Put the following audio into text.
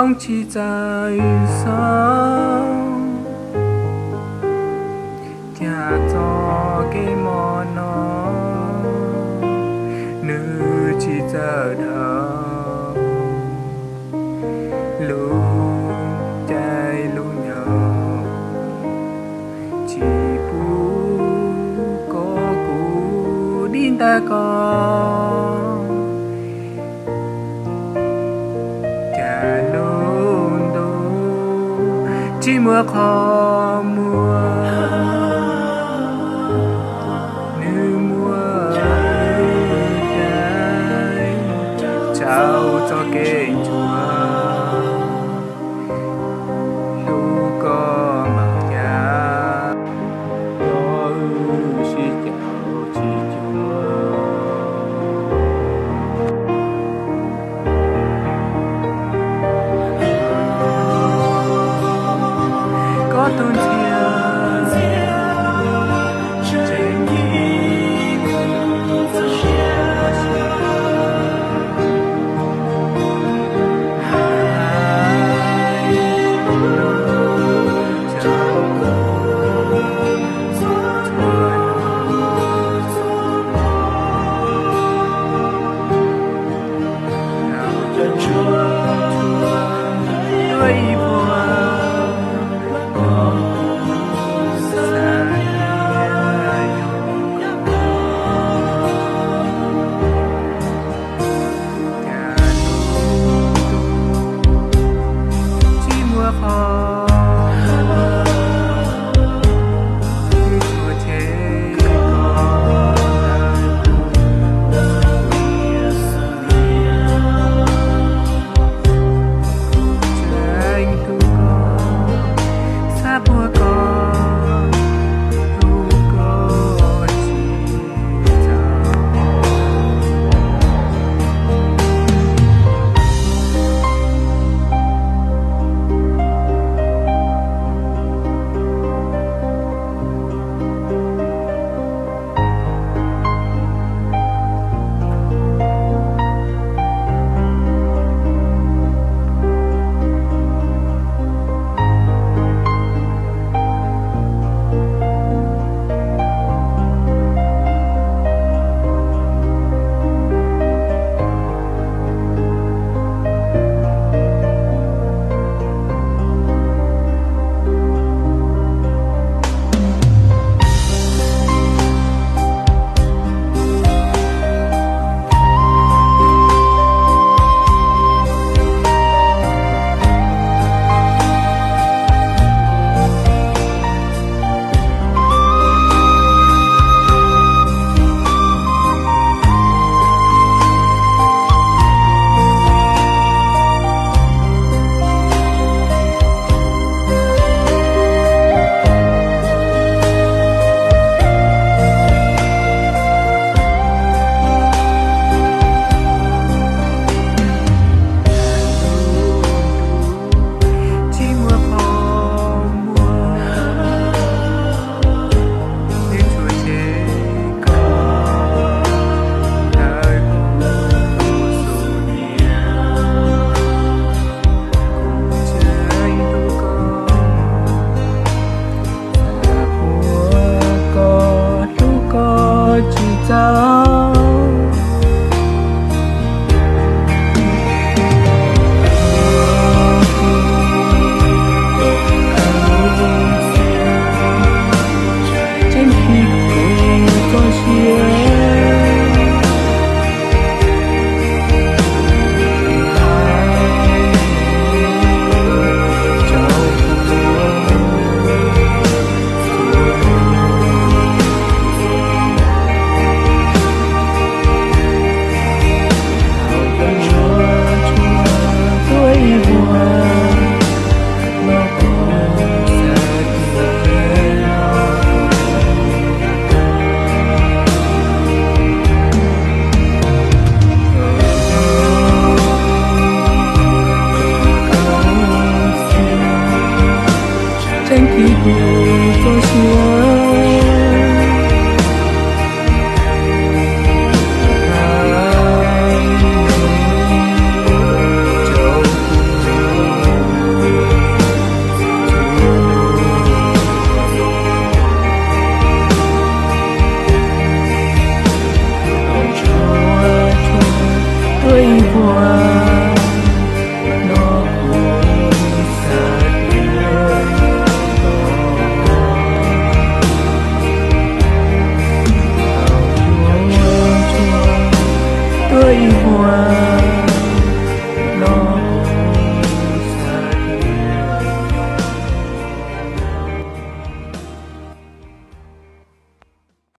Hmoob tsis txawj xoob, cas txoj kev mov no nws tsis txawj dhau. Lub caij lub nyoog tsis pub kom kuv dim ntawm koj. Cas lub ntuj tsis muaj qhov muag, nws muaj wb rau txoj kev ntsuag. Hlub koj npaum cas los wb sib caum tsis cuag. Koj tus ntxhias tseem ceeb, tsis muaj qhov tsuas tseg koj ntawm kuv. Ua